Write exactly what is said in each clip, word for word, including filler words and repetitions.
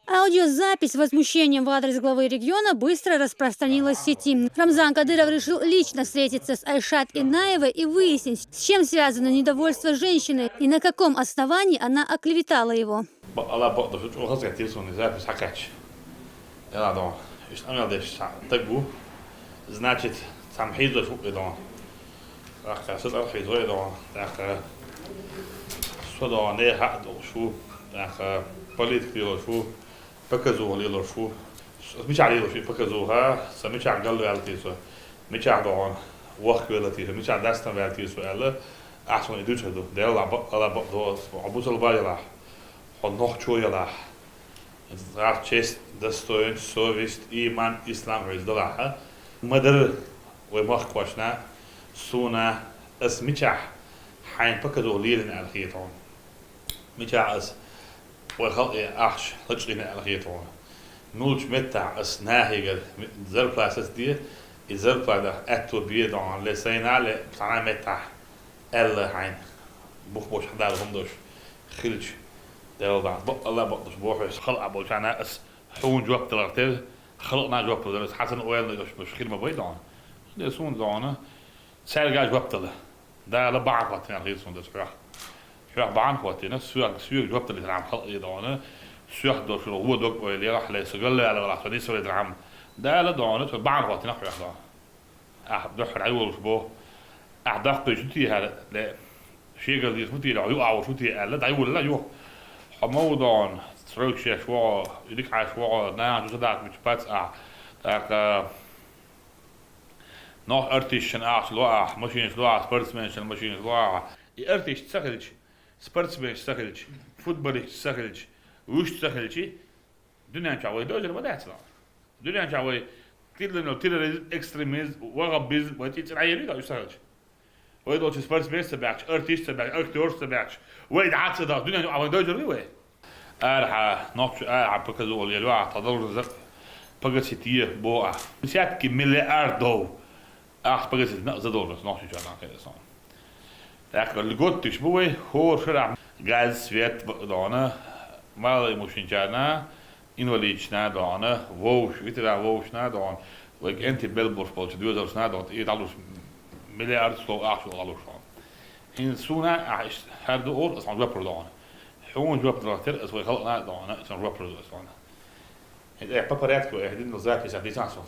Аудиозапись с возмущением в адрес главы региона быстро распространилась в сети. Рамзан Кадыров решил лично встретиться с Айшат Инаевой и выяснить, с чем связано недовольство женщины и на каком основании она оклеветала его. Бакъала бакъдош чӀоагӀа хазгӀаттийра суна запись хьакхаьчча. Ила дон. Иштта Ӏамал деш стаг ву. Значит, цхьа хьийзош ву и дон. ТӀаккха са цӀа хьийзо и дон. ТӀаккха со дон, нехан хьакъ долуш ву. ТӀаккха политика лелош ву. Показуха лелош ву. Мичахь лелош и показуха, сан мичахь галваьлла те со, мичахь догӀун вахкавелла те со, мичахь дастам ваьлла те со аьлла, ахь суна и дуьйцур ду. Делла бакъ, Алла бакъ до, хьо бусалба ялахь, хьо нохчо ялахь. Гьар честь, достоинство, совесть, иман, ислам хьоьца далахь. Ма-дарра вай махкахошна, суна, ас мичахь хьайн показуха лелийна аьлла хета хьуна. Мичахь ас вай халкъе ахча лачкъийна аьлла хета хьуна. Мулча меттахь ас нахегара зарплата сацаде, и зарплатах аьтто бе догӀун ле сайна ле цхьана меттахь аьлла хьайна. Бух бош хьадала хӀума дош хилча, Делла бакъ, бакъала бакъдош бохьуш. Халкъа болчарна ас хьуна жоп далар тера, халкъна жоп далар ас хьацана ойла дош хир ма бай догӀун. Де суна догӀун, цаьрга жоп дала. Дала бахьана хӀоттина хир суна дас хьох. Хьох бахьана хӀоттина, соьга, соьга жоп далийтархьама халкъе догӀун, соьх дошура гӀо дог ойла яхьале, со галла ваьлла валахь, со нисвалийтархьама. Дала догӀун, со бахьана хӀоттина хьох догӀун. Ахь дуьххьара дӀайолуш бо. Ахь даккхийчу тӀехьара, ле, шегара дийца хӀун тӀера, юкъахь волуш хӀун те аьлла, дӀайолла юха. Хьо ма ву догӀун, стройка шеш вогӀо, дика Ӏаш вогӀо, наха чу садаккхачу пац ахь. ТӀаккха нох артисташна ахча ло ахь, машинаш ло ахь, спортсменашна машинаш ло ахь. И артисташ ца хилча, спортсменаш ца хилча, футболисташ ца хилча, вуьшта ца хилча, дуьнен чохь вай дожар ма дац ван. Дуьнен чохь вай тилла терроризм, экстремизм, ваххабизм, вай цӀе цӀе Ӏелийта уьш ца хилча. Вай долчу спортсменаш ца баьхча, артисташ ца баьхча, актёраш ца баьхча, вай дӀа ца даха, дуьнен чохь вай дожар вай. Арахьа, нохча арахьа показуха лело ахь, тхан должность погасить е бо ахь. Десятки миллиардов ахча погасить на задолженность нохчийчарна хир сан. ТӀаккха льготаш бу вай, хӀора шарахь газ, свет бакъдона, малый мужчинчарна, инвалидашна догӀна, вовш, ветеран вовшашна догӀна, вай кӀентий белла болуш болчу доьзалшна догӀна, и дӀалуш миллиард слов ахча дӀалуш хьуна. ХӀинца суна ахь иштта хӀара ду олуш, ас хьуна жоп лур догӀна. Хьуна жоп далар тера ас вай халкъана а догӀна, ас хьуна жоп лур ду ас хьуна. ХӀинца айхьа по порядку, айхьа дина запись дийцахьа суна.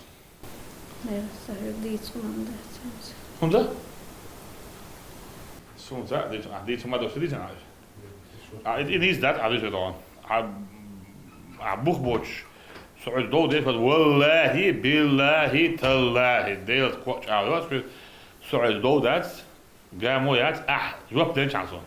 Э, са хьоьга дийца хӀума дац хӀинца. ХӀунда? Суна ца дийца, ахь дийца хӀума дош дийцина ахь? А, и, и нийса дац, ахь дийца догӀна. Ахь, ахь бух боцуш, со хьоьца дов деш вац, валлахӀи, биллахӀи, таллахӀи, Делаца кхоъ чӀагӀо йоцу хьоьца, со хьоьца дов дац, гамо яц, ахь жоп делчхьана суна.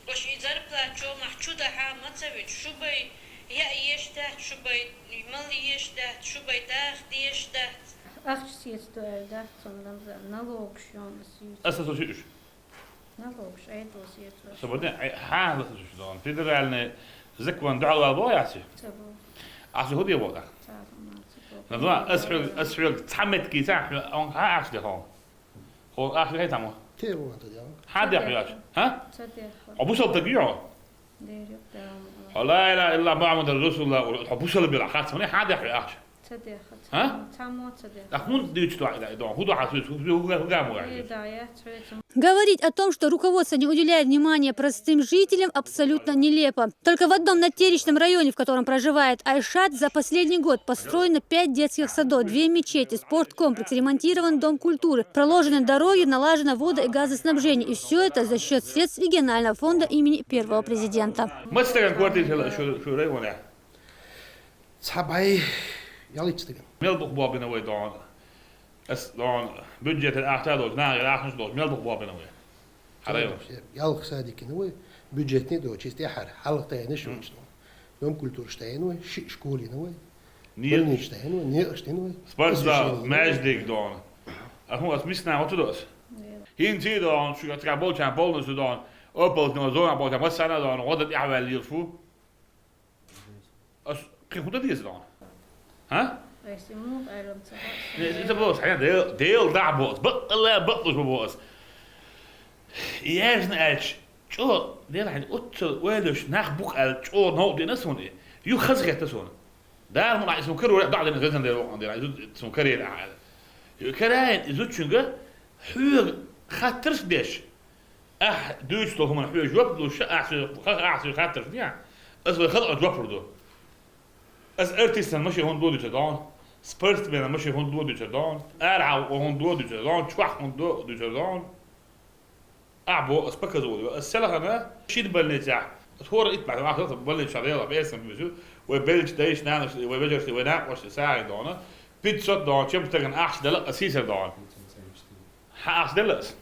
Ош и зарплат чомахь чу дахьа ма ца вича, шу бай яа еш дац, шу бай мала еш дац, шу бай даха деш дац. Ахча сецадо аьлла дац цунна, Рамзан, налогаш йона ас юьйцу. Аса со шиъ уьш. Налогаш айдо сецо. Со бадин, ай, хьан аса шиъ дон. Федеральный закон дуьхьал бо яци? Ца бо. Аса хӀу де бо да? Ца бо, ма ца бо. Надо, ас хьоьга, ас хьоьга цхьа метки ца, хьо, он хьан ахча де хьо? Хьо ахча де хьай тамо? Те бо ма ца де. Хьан де хьо яч? Ха? Ца де хьо. Хьо бусалба даг йо? Дер юк, да. Хьо ла илаха иллаллах Мухаммадар Расулуллах, хьо бусалба била хац, хьо хьан де хьо ахча? Ца де хьо. Ха? Ца мо ца де. Так хун дичь то, да, худа хасусь, худа, худа, худа, худа. Э, да, я цвет. Говорить о том, что руководство не уделяет внимания простым жителям, абсолютно нелепо. Только в одном Надтеречном районе, в котором проживает Айшат, за последний год построено пять детских садов, две мечети, спорткомплекс, ремонтирован дом культуры, проложены дороги, налажено водо- и газоснабжение. И все это за счет средств регионального фонда имени первого президента. Мацтаган квартира шу, шу районе. Цхьа бай ялыцтаган. Мел бух бобина вай дон. Ас дон бюджетер ахта дон, нагер ахнаш дон, мел бух бобина вай. Хьарайо. Ялх садикина вай, бюджетный дон, чисто хьар, хьалх тайна шуч дон. Дом культуры штайна вай, ши школина вай. Больница штайна вай, некъаш тайна вай. Спортзал, освещение, маьждиг дон. А хун ас мисна вот дос. Хин ти дон, шу ятка болчан полностью дон. Опал дон, зона болчан, массана дон, года тяхвал лил фу. Ас кхин худа деза дон. Ха? Ай, си мух айлам ца хац. Не, это было, хьайна дел, дел да бо, бакъла бакъуш бо ас. Яжна ач, чо, дел хьайна уццал ойлуш нах бук ал, чо нов дена суни. Юха хазахетта суна. Дала мукъа, иза карора, дӀа дина, везан дера, вокъан дера, иза цун карера ахьа. Караин, иза зудчуьнга хьоьга хаттарш деш. Ахь дуьйцу долу хӀуманна хьоьга жоп луш, ахь соьга, ахь соьга хаттарш дехь, аса вай халкъана жоп лур ду. Аса артистан машен хӀунда ло дуьйцур ду хьуна? Спортсменан машен хӀунда ло дуьйцур ду хьуна? Арахьа хӀунда ло дуьйцур ду хьуна? Чохь хӀунда ло дуьйцур ду хьуна? Ахь бо, ас показывал ю. Ас селхана шина больницехь, ас хӀора итт бахьана, ахь селхана больницехь Ӏела, бесам везу, вай беллачу дайша, нанаш, вай вежаршна, вай накъошна сагӀина дохьуна, пятьсот дохьуна, чем стагана ахча дала, ас сийсар дохьуна. Хьан ахча делла ас?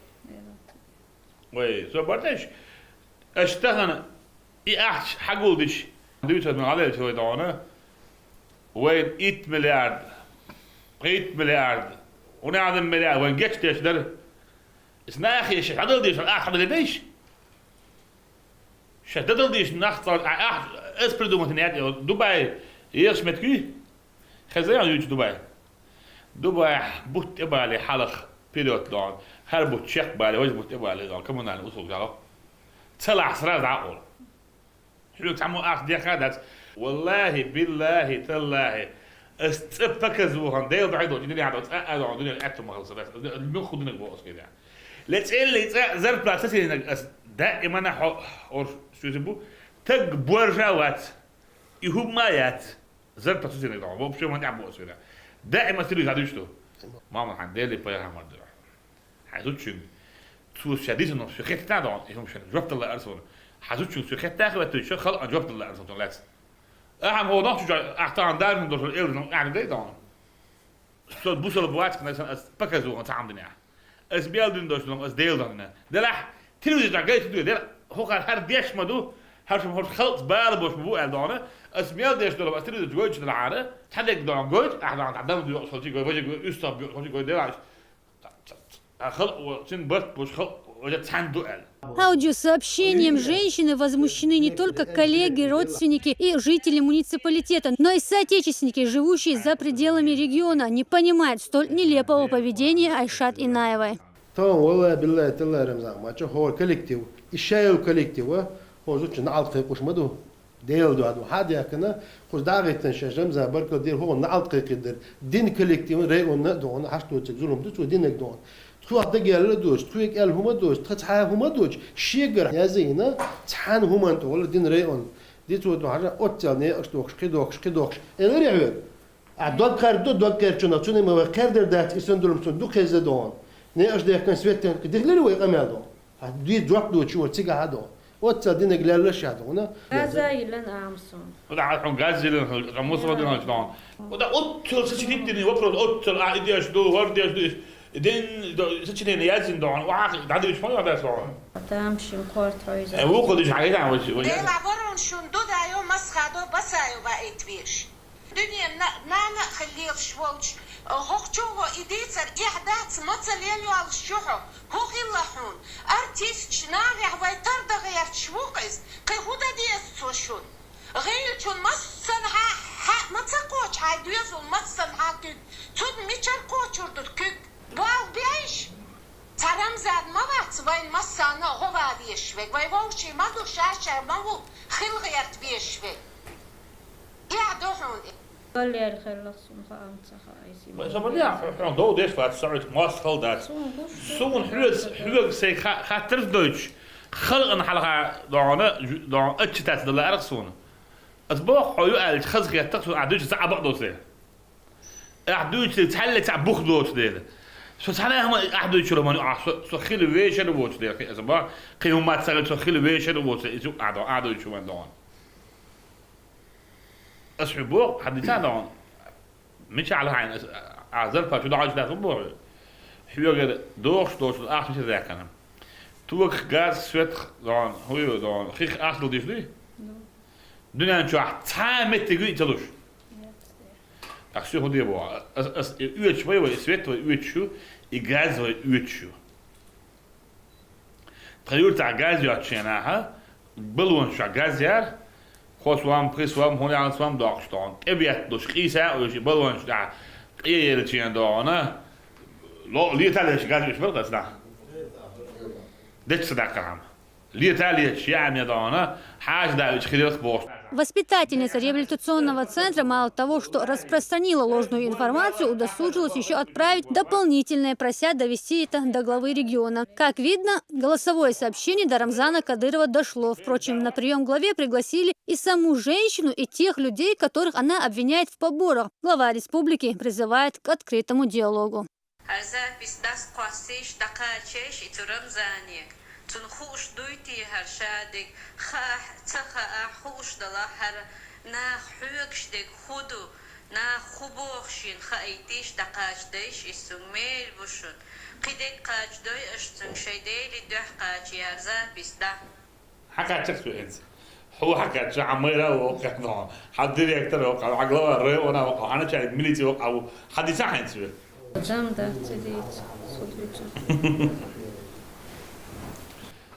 Вай, со барташ, аш тахана и ахча хьагулдича, дуьйцад ма гӀалелча вай дохьуна, вайн итт миллиард, пхийтта миллиард, гӀунадам миллиард, вайн гечдеш дара. Иза нахе ши хьадал дийшар, ахь хьадал дайш? Ша дадал дийш нах цӀа, а, ахь, ас придумать яд, Дубай, еш меткуй? Хеза я юч Дубай. Дубай бутт тӀе бале хьалах период дон. Хар бутт чек бале, важ бутт тӀе бале дон. Коммунальный услуг жало. Цалах сразу акъул. Хьоьга цхьаммо ахча деха дац. Валлахи, биллахи, таллахи. Ас цӀа показывал хан, Дела духьа долчу, дуьне хьадо, цӀа а дохьо, дуьне аьтту ма хала са дац. Ас муьлхха динарг боху ас кхидӀа. Ле цӀелли цӀа зарплата сацийнарг ас даимана хьо-, орш шуьза бу. Таг боржа вац. И хӀумма а яц. Зарплата сацийнарг дохьо. Вообще ма тӀехь бу ас кхидӀа. Даима ас тилуьйса дӀадуьйш ду. Мама, хьан Дели пайхамар дира. Хьайн зудчуьнга. Цо ша дисина, шу хетта дон, и хӀума шен жоп далла арсуна. Хьайн зудчуьнга цо хетта хи веттуьйтуш, халкъан жоп далла арсуна лаьцна. Ахьа хӀо нохчу чой, ахь тахана даржун дошур элзан ахьа дай дон. Со бусал бу вац, кхана сан ас показывал хан цхьа хӀума динехь. Ас бел дин дош лом, ас Дела дохьуна. Делахь, телевизор чохь гайта дуьйла, дела, хӀокхар хӀара деш ма ду, хӀара шума хӀорш халкъ бала бош ма бу аьлла дохьуна. Ас мел деш долу, ас телевизор чу гойтуш делахьара, цхьа дерг дохьуна гойту, ахь дохьуна дӀа дам дуьйокъуш хилчи гой, важа гой, уьстагӀ буьйокъуш хилчи гой, делахь. Халкъ, цуьнан барт болуш халкъ, ваша цхьаьна ду аьлла. Аудиосообщением женщины возмущены не только коллеги, родственники и жители муниципалитета, но и соотечественники, живущие за пределами региона, не понимают столь нелепого поведения Айшат Инаевой. Тахана, валлахи, биллахи, таллахи, Рамзан, ма чӀогӀа хӀора коллектив, и шайла коллектив, хӀора зудчун наӀалт кхайкхуш ма ду. Дела дуьхьа ду. Хьан дехкана, кхуза дӀа а гӀиттина шаьш, Рамзан, баркалла дийр, хӀуна наӀалт кхайкхийдира. Дин коллективан районна а дохьуна, хьашт доцург зулам ду, цо динарг дохьуна. Тхох дагелла а доцуш, тхоьга аьлла хӀума а доцуш, тхан цхьа хӀума а доцуш, шегара язйина, цхьана хӀуманна тӀехула дин район. Дицо ду хьажа, оццал некъаш дохуш, кхидохуш, кхидохуш. Элира хьоьга? А дог кхаьрда ду, дог кхерчунах, цуьнан ма вай кхердар дац, и сан дулам цунна ду кхеза дохьуна. Некъаш дехкан светтен дихлира вай къамел дохьуна. А дуьйцу жоп доцуш вара цигахь а дохьуна. Оццал динарг лелла ша дохьуна. Газа йиллина амсун. Ода хьуна газ йиллина, хьуна мусор дина хьуна дохьуна. Ода оццал сочинить дина вопрос, оццал а идеш ду, вар деш ду, дин, до, сочинение язйина дохьуна, вахьа дӀадуьйцуш ма ю дас дохьуна. Тамашин корт хьойза. Э, вукху диш хьайна вачи, вачи. Дела ворон шун ду дайо масхадо басайо баит веш. Дуьненан на-, нана а хила лелаш волчу, э, хӀокху чӀогӀа и дийцар эхь дац, маца лел йолуш ю хьо, хӀун хилла хьуна? Артисташ нахехь вай тардагӀерташ ву-кх иза, кхин хӀун дан деза цо шуна? ГӀийлачун массанхьа хьаъ ма ца кхочу хьайн доьзал массанхьа куьг, цунна мичара кхочур ду куьг? Болх бейша! Цхьа Рамзан ма вац вайн массарна а гӀо ван везаш верг, вай вовшийн ма ду, ша-ша ма ву хила гӀерта везаш верг. Эхь ду хьуна и. Балера хиллах суна хаам ца хаайс. Ма, со ма де, хьо, хьо дов деш вац, со хьоьца мостагӀал дац. Суна гуш ду. Суна хьоьца, хьоьга сайн ха-, хаттарш дойтуш, халкъана хьалха дохьуна, жу-, дохьуна отчитаться дала лаьара суна. Ас боху, хьо ю аьлча, хаза хеттах суна, ахь дуьйцу цхьа а бакъ доцу дела. Ахь дуьйцу цхьаьлла цхьа бух доцу дела. Со цхьана а хӀума ахь дуьйцура ма ю, ахь со, со хила вешар а воцу дела, кхин аса боху, кхин хӀума ца хила, со хила вешар а воцу дела, иза юкъа ахь дохьуна, ахь дуьйцу ма дохьуна. Ас хьоьга боху, хьан дийца а дохьуна. Мичахьа хьайна ас, а, зарпа чу дӀахьуьйтуш дац хӀун боху? Хьоьгара дохуш доцург ахча мичара даьккхина? Токах, газах, светах дохьуна, хӀун ю дохьуна, хих ахча дала дийш дуй? Ду. Дуьнен чохь цхьа а меттиг ю и ца луш? Нет. Ахь соьга хӀун де боху? Ас, ас и оьцуш вай, вай, и свет вай оьцуш ю, и газ вай оьцуш ю. Тхан юьртахь газ йоцучу хенахь, баллонаш чохь газ яра, кхо сом, пхи сом, хӀун аьлла сом доккхуш дохьуна. ТӀебетталуш, къийса а уьш, и баллонаш тӀехь къеелча дохьуна, ло-, лета а леташ газ уьш бара аса нах. Дечча ца даккхархьама. Лета а леташ, яа ме дохьуна, хьажа даьлча хиларх бохуш. Воспитательница реабилитационного центра мало того, что распространила ложную информацию, удосужилась еще отправить дополнительное, прося довести это до главы региона. Как видно, голосовое сообщение до Рамзана Кадырова дошло. Впрочем, на прием главе пригласили и саму женщину, и тех людей, которых она обвиняет в поборах. Глава республики призывает к открытому диалогу. Хьа запись дӀакхоссийша, дӀакхачийша и цу Рамзанега. Цунна хууш дуй те хӀара шадерг? Хаа, ца хаа, хууш далахь хӀара, наха хьоьгуш дерг хӀун ду, наха хӀун боху шена хаийтийша, дӀакхачадайша иза цуьнга, мел бу шуна. Кхидерг кхачадой аша цуьнга, шайн Делан дуьхьа кхача хӀара запись дӀа. Хьан кхаьчча-кх цо хӀинца? Хьо хьан кхаьчча, хьан мэра воккху, хьан директор воккху, хьан глава района воккху, хьан начальник милиции воккху, хьан дийца хьайна цо? Зам дац, ца дийца, суд вича.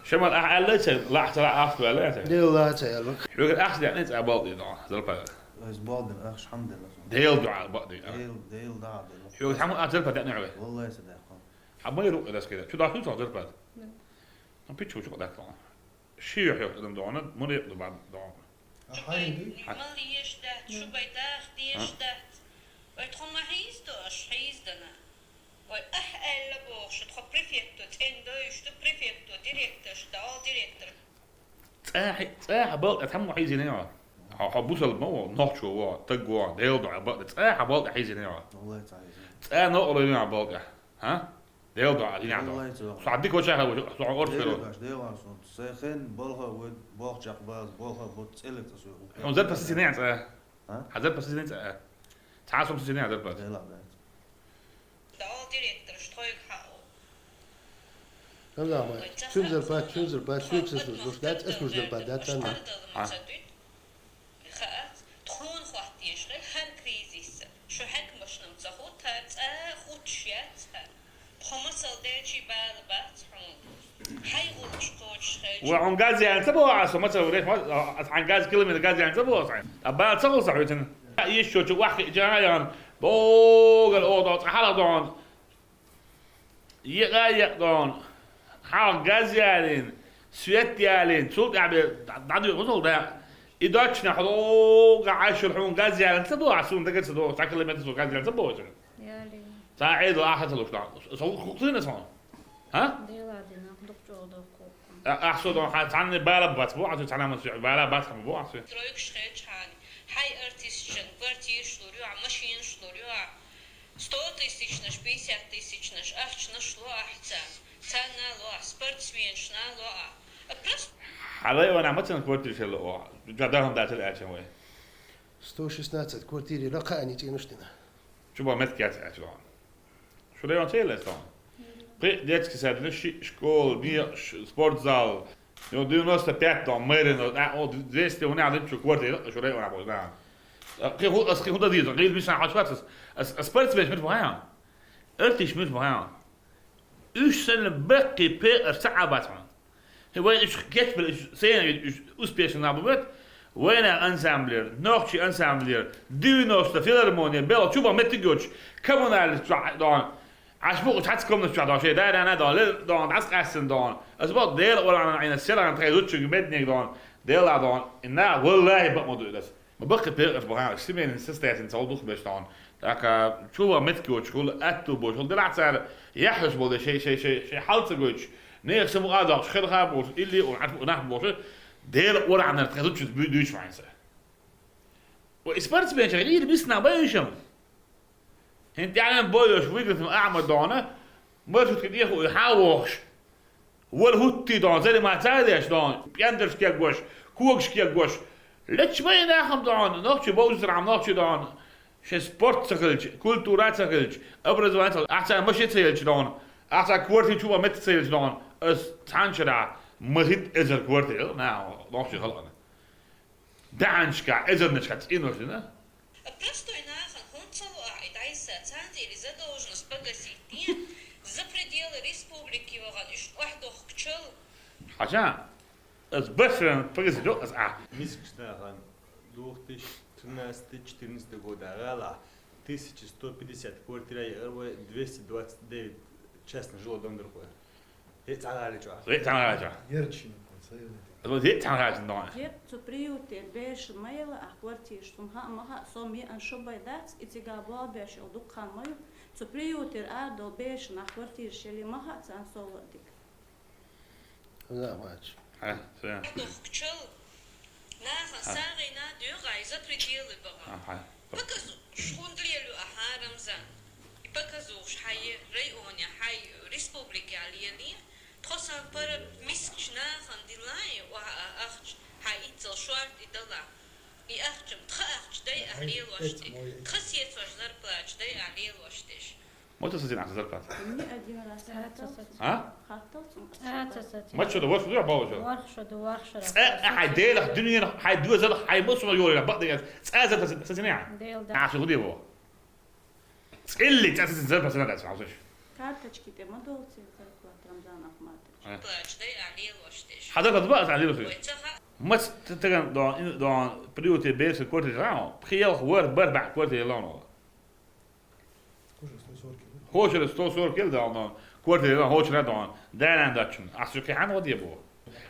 Шамал, ахьа аьлла ца, лахьа ца лахьа ахча ваьлла ца? Дела ца аьлла. Хьоьгара ахча деъна цкъа бакъдий догӀу, зарплата? Ас бакъдина, ахча хьан делла? Дела догӀу бакъдий. Дела, Дела догӀу делла. Хьоьгара хьан ахча зарплата деъна хьоьгара? Валлай ца дехкон. Хьан май рукъа дас кхида? Чу дахьа ду цхьа зарплата? Да. Ну, пичча ву чу кху даккха. Ши юьхь йоккха адам догӀу, муна юкъа ду бан догӀу. Шу бай мал еш дац, шу бай дах деш дац. Вай тхо ма хьийза ду, аша хьийза дана. Вай ахь аьлла боху шу, тхо префекто цӀена дойуш ду, префекто директорш да, ол директор. ЦӀа хьи-, цӀа хьан балкъа тхьаммо хьийзина йо? Хьо, хьо бусалба ма во, нохчо во, таг во, Дела догӀу балкъа, цӀа хьан балкъа хьийзина йо? Валлай ца хьийзина. ЦӀа новкъарло йина хьан балкъа, хьа? Дела догӀу, дина догӀу. Валлай, цо. Со хьан дика вача хьан ву, со хьан орца Дела хьан ву. ДогӀу, Дела догӀу, сон. Сайн хен балха ву, болх чекх баз, болха бу цӀеллиг цӀа со. Хьуна зарплата сацийна цӀа? А? Хьан зарплата сацийна цӀа? Цхьа сом сацийна зарплата? Дела догӀу. Да, ол директор, што тхойга хьао. Рамзан, ой, цуьнан зарплата, цуьнан зарплата, шуьга сацуш, дац, ас куш зарплата, дац, царна. А? Хаац, тхуна хӀоттийша хӀара кризис. Шу хьаькамашна-м ца хӀуттара, цӀа хӀуттуш яц хӀара. Тхо масал делчий бала бац хьуна. Хьайн гӀуллакхаш кхочуш хилча. Ва хьуна газ яьлла ца боху аса, масал ву, ма, аса хьайн газ, километр газ яьлла ца боху аса хьайн? А бала ца хуьлу сан хьоьцуна? Иштта чу ваххиъча ян, богал оха цкъа хьалха догӀу. Екъа а екъа догӀу. Хьалха газ ялийна, свет ялийна, цул тӀаьхьа бен дӀадоьху масал дакъа. И доцчу нах хьо догӀу Ӏаш йолу хьуна газ ялийна ца боху, аса суна дагар ца догӀу, цхьа километр суна газ ялийна ца боху аса. Ялийна. Цхьа а Ӏедал ахча ца луш догӀу. Со хӀун хууш ду аса хьуна? ХӀа? Дела дина, дукха чӀогӀа доккху. А, ахьа со дон хьан цхьанна бала бац бу, ахьа цхьана ма бала бац хьан бу ахьа. Стройкаш хечхьана, хьайн артисташна квартираш лур ю, а машинаш лур ю, а сто тысячнаш, пятьдесят тысячнаш ахчанаш ло ахьа царна, царна ло ахьа, спортсменашна ло ахьа. А просто Хьан районахь мацан квартираш ло ахьа? Жа дахам дацар аьлча вай. Сто шестнадцать квартири ла кхаъни цӀенаш дина. Чу бан меттиг яц аьлча ван. Шу район ца елла сан? Кхин а детский сад, ши школа, некъаш, спортзал. Йо, девяносто пять там, мэрина, а, о, двести у меня лучше квартира, шу район а бозна. Кхин ху-, ас кхин худа диза, гил мисан хачватас. Ас, ас спортсмен мир ваян. Артист мир ваян. Уьш санна баккхий пекъар ца Ӏабац хьуна. Хьи, вай уьш кечбелла, уьш сена, уьш успешно нах бу бет, вайна ансамблера, нохчий ансамблера, девяносто филармония, бел чу бан меттиг йоцуш, коммунальный чохь дон, Ӏаш бу цхьацца комнат чохь дон, шайн да-нана дон, лел дон, дӀасакъаьстина дон. Ас боху, Дела урамна Ӏина, селан тхайн зудчуьнга меднега дон, Дела дон, и нах, валлахӀи, бакъ ма ду и дас. Ма баккхий пекъарш бахьана, семейный состоятельный ца духу беш тхьуна. ТӀаккха чу ван меттиг йоцуш хуьлу, аьтту боцуш хуьлу, делахь цара яхьаш болу, шай, шай, шай, шай хьал ца гойтуш, нехан самукъа а доккхуш, хелха а болуш, илли а олу, Ӏаш бу нах бохуш, Дела урамнара тхайн зудчуьнца буьйдуьйш вайнца. Ва и спортсменча гӀийр миссана байшам. ХӀинца тӀаьхьа бойош, выиграть ма ахьа ма дона, маршрутка тӀехуъ хьан вохуш. Вала хӀуттий дон, заниматься а деш дон, пӀендарш кегош, когаш кегош. Лечу вай нахам дон, нохчи бовзуьйтархьама нохчи дон. Шен спорт ца хилча, культура ца хилча, образование ца хилча, ахьа цхьа машин ца елча дон, ахьа цхьа квартира чу ван метта ца елча дон, ас цхьанчара махит эзар квартира, на, нохчи халкъана. ДаьӀанашкахь, эзарнашкахь цӀенош дина. Простой нахана хӀунда ца ло ахьа и дӀайса, царна или задолженность погасить ден, за пределы республики вахана уьш охьадохкучул? Хьажа, ас башран погасить доккху ас ахь. Мискаш нахана две тысячи тринадцатый четырнадцатый года гӀала тысяча сто пятьдесят квартира яр вай, двести двадцать девять частный жилой дом дурхой. ГӀе цхьа гӀалича. ГӀе цхьа гӀалича. Ерчина, сайна. Ро зе цхьа гӀалича дон. Ер цу приютера бераш ма яла, а квартираш цунга хаа ма хаа, со ме ан шо бай дац, и цига болбеш йол дукхан ма ю. Цу приютера а дол бераш на квартираш яли ма хаа, цан со лодик. Ла мач. А, всё. Дохчул. Наха сагъина дюгъай за пределы бага. Аха. Показу шхундлиелю аха Рамзан. И показуш хай районе, хай республике алиели. Тхо сан пара мискч нахан дилай, ва ахч хай иццал шуарт идала. И ахчам тха ахч дай ахлиел вашти. Тха сецваш зарплач дай ахлиел ваштиш. Мото сазин аса зарплата. Мне один раз хартал. А? Хартал цун. А, ца, ца, ца. Мачо да ваш да баужа. Вархша да, вархша. Э, хай делах дунья, хай дуя зал, хай мусума йора, бат да. Ца за сазин. Дел да. А, что где его? Цели ца сазин зарплата на дац, а слушай. Карточки те модол цен зарплата Рамзан Ахматович. Плач дай ахлиел ваштиш. Хада да ба ахлиел ваштиш. Мац таган да, да приюте берс квартира. Приел хвар бар ба квартира лоно. Хочера сто сорок кил да он, квартира хочера да он, дайран дачун. А су кихан води бу.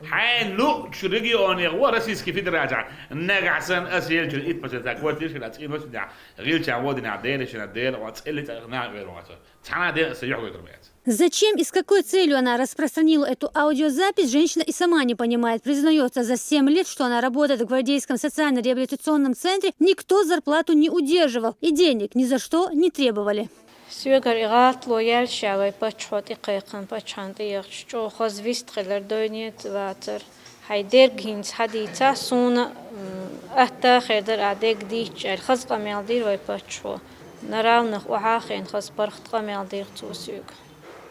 Хайн лу чу регионе ва Российский Федерация. Нагасан асел чу ит пача квартира шина цин васида. Гилча водина дайришина дайр ва цели цана верваса. Цана дайр са юхгой турмец. Зачем и с какой целью она распространила эту аудиозапись, женщина и сама не понимает. Признается, за семь лет, что она работает в Гвардейском социально-реабилитационном центре, никто зарплату не удерживал и денег ни за что не требовали. Соьгара и гӀалатло яьлча вай паччахьо тӀекхайкхина, паччахьан тӀеяхача чӀоагӀа хоза вист хилар дойнет вацар. Хьай дерг хӀинца хьадийца суна, м, атта хер дар а дерг дийча аьлла, хаза къамел дир вай паччахьо. На равных охьа а хен хаза паргӀат къамел дир цо соьга.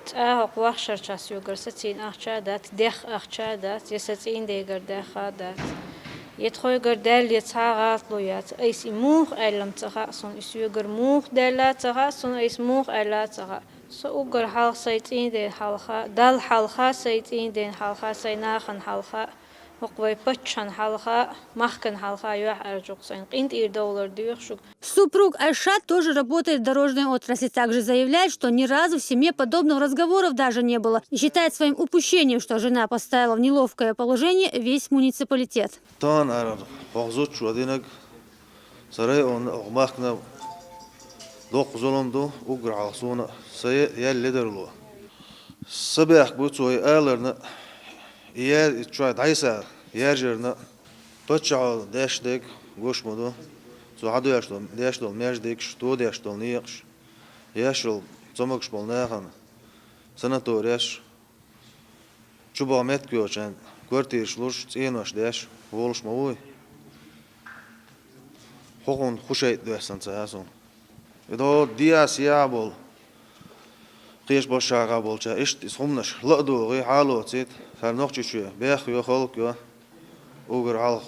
ЦӀа хӀокху вахшарча соьгара сацийна ахча а дац, дехха ахча а дац, я са цӀийндегара даьхха а дац. Я тхойгара даьлла я цхьа а гӀалатло яц. Айса и муха аьллам ца хаьа суна, и соьгара муха даьлла а ца хаьа суна, айса муха аьлла а ца хаьа. Со уггар хьалха сай цӀийнден хьалха, Далла хьалха, сай цӀийнден хьалха, сай нахана хьалха, хӀокху вай паччахьан хьалха, махкан хьалха юьхьӀаьржа-кх сайна. КъинтӀера довлар доьху шуьга. Супруг Айшат тоже работает в дорожной отрасли, также заявляет, что ни разу в семье подобного разговора даже не было, и считает своим упущением, что жена поставила в неловкое положение весь муниципалитет. Тан арар хьох зудчо динаг, са районна а, хьох махкана а доккха зулам ду, уггар хьалха суна а, са е-, яьлла ледарло. Са бехк бу цо и аларна а, и я-, и чой дӀайса яржарна а, паччахьо деш дерг гуш ма ду. Цо хьадоьш долу, деш долу междигаш, тодеш долу некъаш, еш йолу цомагаш болу нахана санатореш, чубаха меттиг йоцучарна квартираш луш, цӀенош деш, волуш ма вуй. ХӀокхунна хӀун шайтӀа доьссина ца ясуна. И догӀу диас яа болу, кхечу башхьагӀа болча иштта иза хӀуманаш ла а догӀий, хьалоцийта, хӀара Нохчийчоь бехйо, халкъ йо, угар хьалха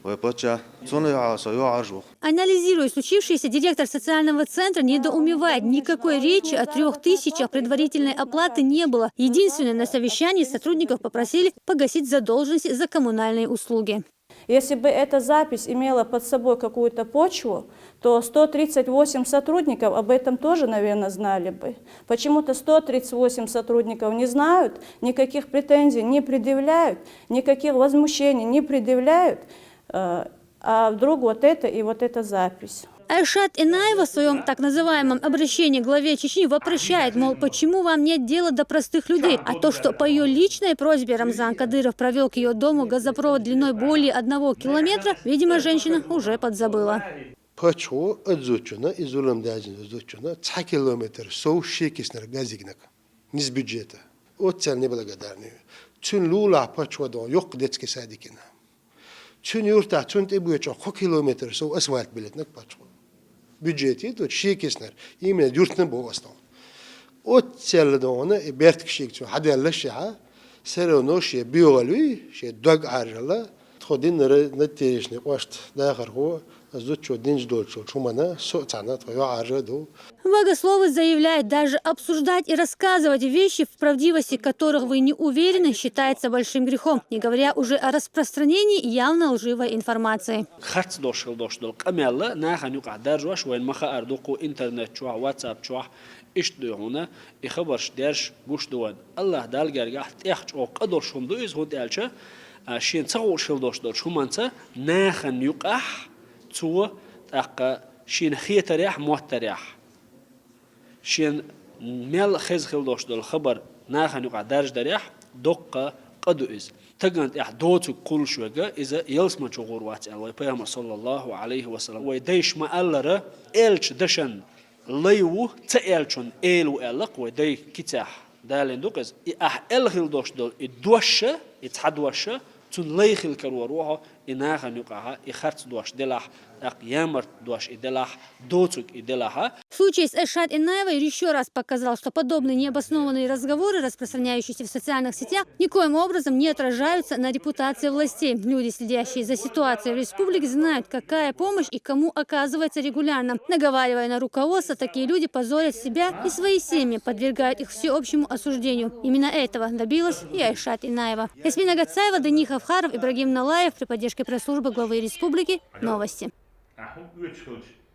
вай паччахь, цунна юьхьа со юьхьӀаьржа ву. Анализируя случившееся, директор социального центра недоумевает. Никакой речи о трёх тысячах предварительной оплаты не было. Единственное, на совещании сотрудников попросили погасить задолженности за коммунальные услуги. Если бы эта запись имела под собой какую-то почву, то сто тридцать восемь сотрудников об этом тоже, наверное, знали бы. Почему-то сто тридцать восемь сотрудников не знают, никаких претензий не предъявляют, никаких возмущений не предъявляют. Э, а вдруг вот это и вот эта запись? Айшат Инаева в своём так называемом обращении к главе Чечни вопрошает, мол, почему вам нет дела до простых людей? А то, что по её личной просьбе Рамзан Кадыров провёл к её дому газопровод длиной более одного километра, видимо, женщина уже подзабыла. Пачхьо а зудчунна и зулам даьзна зудчунна цхьа километр сов шекиснарг газигнаг низ бюджета. Оццал неблагодарный. Цуьнан лулахь пачхьо дон йоккха детский садик йина. Цуьнан юртахь цунна тӀе боьчохь кхо километр сов асфальт билетнаг пачхьо. Бюджете тут шекиснар, именно юртна боху ас тхуна. Оццал дона и бертиг шега цо хьадаьллашехьа, все равно шен боьгӀал вуй, шен дог Ӏаьржалла, Тхо динара неттарийшни къоаста дахархо, зудчо динчу долчул чумана со а цхьана тхо йоӀаржа ду. Богословы заявляют, даже обсуждать и рассказывать вещи, в правдивости которых вы не уверены, считается большим грехом, не говоря уже о распространении явно лживой информации. Харц долуш хила долуш долу къамел нахана юкъахь даржош вайна ма хаара дуккха интернет чохь, WhatsApp чохь, иштта дуй хьуна, и хабарш дерш гуш ду вайна. Аллах Далла гергахь тӀех чӀогӀа къа долуш хӀума ду иза, хӀунда аьлча шена ца хууш хила долуш долчу хӀуманца нахана юкъахь цо тӀаккха шена хетарехь, моттарехь, шена мел хеза хила долуш долу хабар нахана юкъахь даржадарехь, доккха къа ду иза. Стагана тӀехь доцург кхуллуш верг иза ялсамани чу гӀур вац аьлла вай Пайхамар, саллаллаху Ӏалайхи ва саллам. Вай дайша ма-аллара, элча дашан лай ву, ца элчун эла ву аьлла-кх вай дай кицехь. Далийна ду-кх иза. И ахь эл хила долуш долу и дош, и цхьа дош, цунна лай хила карор ву хьо, и нахана юкъахь и харц дош делахь, тӀаккха ямарт дош и делахь, доцург и делахь. Случай с Айшат Инаевой ещё раз показал, что подобные необоснованные разговоры, распространяющиеся в социальных сетях, никоим образом не отражаются на репутации властей. Люди, следящие за ситуацией в республике, знают, какая помощь и кому оказывается регулярно. Наговаривая на руководство, такие люди позорят себя и свои семьи, подвергают их всеобщему осуждению. Именно этого добилась и Айшат Инаева. Ясмина Гацаева, Дани Хавхаров, Ибрагим Налаев при поддержке пресс-службы главы республики. Новости.